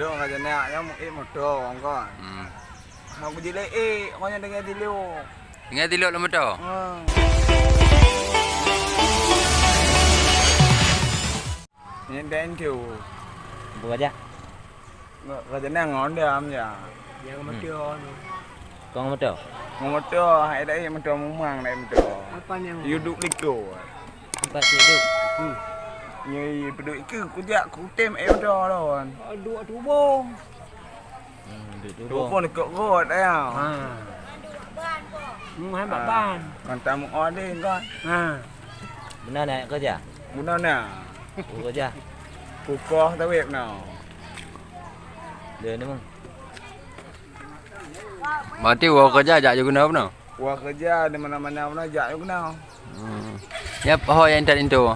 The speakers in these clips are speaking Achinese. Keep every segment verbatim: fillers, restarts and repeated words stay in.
Dong ka jenak nyang muet moto kon. Hmm. Hang kujilek eh, kon nyang deungon dilok. Deungon dilok lam moto? Ha. Nyan dan tu. Apa aja? Ka jenak ngon dam ya. Yang moto anu. Kong moto? Ngon moto, hai dai moto mumang dai moto. Apa nyang? Yuduk liko. Empat siap duk. Hmm. Nyoe peuduek ikeue kujak kutem eh udah lawan. Dua tubong. Hmm, duk Dua tubong. Pun ikut rot ya. Ha. Hmm, hai bak ban. Kan tamu ada kan. Ha. Beuna nak kerja? Beuna nak. Kerja. Kukoh tawet na. Dia ni mung. Berarti woe keureuja jak jeuet keunoe bunoe? Woe keureuja di mana-mana bunoe jak jeuet keunoe. Hmm. Nyan ho nyang intat linto?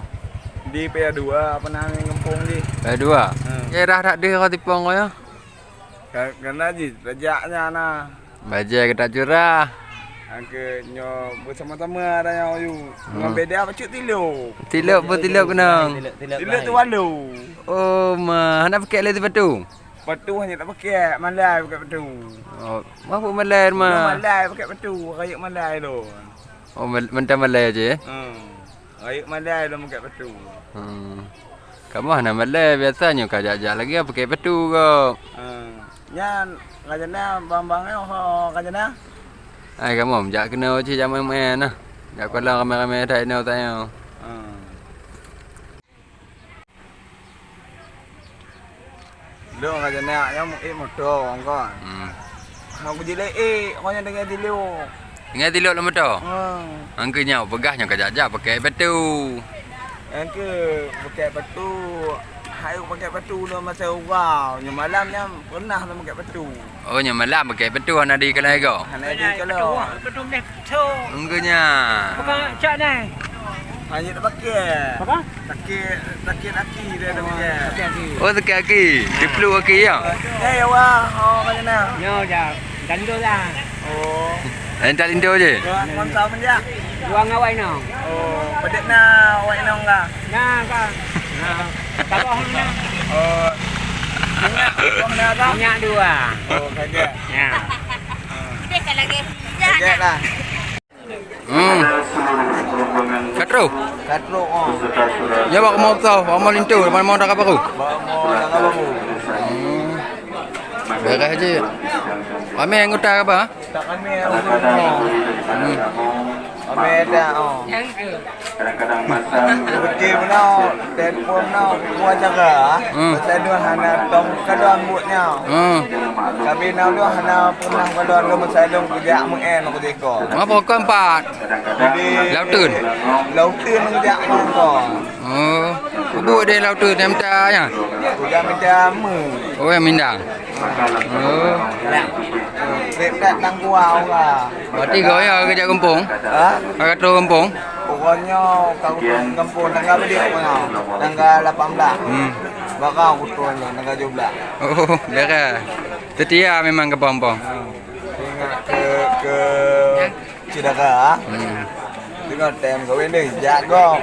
Di P dua, apa nama gampông di? P dua. Hmm. Daerah that deh ka tipong ko ya. Ka-, kana ji rejak nya na. Bajai kita curah. Angke nyo bersama-sama ada yang ayu. Hmm. Ngon beda apa cuk tilok. Tilok pun tilok kenang. Tilok tu walu. Oh ma, hana pakai lagi sepatu. Patu hanya tak pakai, malai pakai patu. Oh, apa malai mah? Malai pakai patu, rayeuk malai lôn. Oh, mal-, mantong malai aja ya? Hmm. Rayeuk malai lôn pakai patu. Hmm. Kamoe hana malai, biasa nyoe ka jak-jak lagi pakai patu ko. Hmm. Nyan raja na bang-bang nyoe ho raja na. Ai kamoe jak keunoe cit jak main-main nah. Jak kolam ramai-ramai that inoe that nyoe. Hmm. Lôn ka jeuneuh nyang muet moto kon. Hmm. Hang kujilek ék, kon nyang deungon tilok. Deungon tilok lam moto? Hmm. Angke nyoe peugah nyoe ka jak-jak pakai patu. Angke pakai patu, hai pakai patu lôn masa urau. Nyoe malam nyan pernah lôn pakai patu. Oh, nyoe malam pakai patu hana di kalai go. Hana di kalai. Betul deh, betul. Enggak nya. Bukan cak nai. Hanya tak pakai. Apa? Sakit, sakit aki dia ada pakai. Sakit aki. Oh, sakit aki. Dipeluk aki ya? Ya, ya wah. Oh, macam mana? Nyo dah. Tandul lah. Oh. Entar linto je. Buang awai nong. Oh, pedet na awai nong kah? Nah, kah. Nah, taboh na. Oh. Minyak, buang na kah? Minyak dua. Oh, kagak. Ya. Kagak lah. Hmm. Katro. Katro, oh. Ya, bak mau tau, bak mau linto, bak mau dah baru. Bak mau dah baru. Hmm. Beres je. Ramai anggota ke apa? Tak ramai anggota. Hmm. Ramai dah, oh. Kadang-kadang masa. Betul benar, telepon benar, buat jaga. Hmm. Pasal dia hana tong kadang buatnya. Hmm. Tapi nak dia hana pernah kadang dia masa dia kerja muen aku tiko. Apa kau empat? Jadi, Lautun. Lautun jak mangkong. Oh. Kubu deh Lautun yang minta ya? Udah minta mu. Oh, yang minta. Oh. Dekat tangguang orang. Berarti kau ya kerja kampung? Ha? Kau tu kampung? Pokoknya kau kampung tangga berapa? Tangga lapan belas. Hmm. Bakal aku turun tangga tujuh belas. Oh, beres. Setia memang ke kampung. Ingat ke, ke Cedera. Hmm. Tengok tem kawin deh, jak go.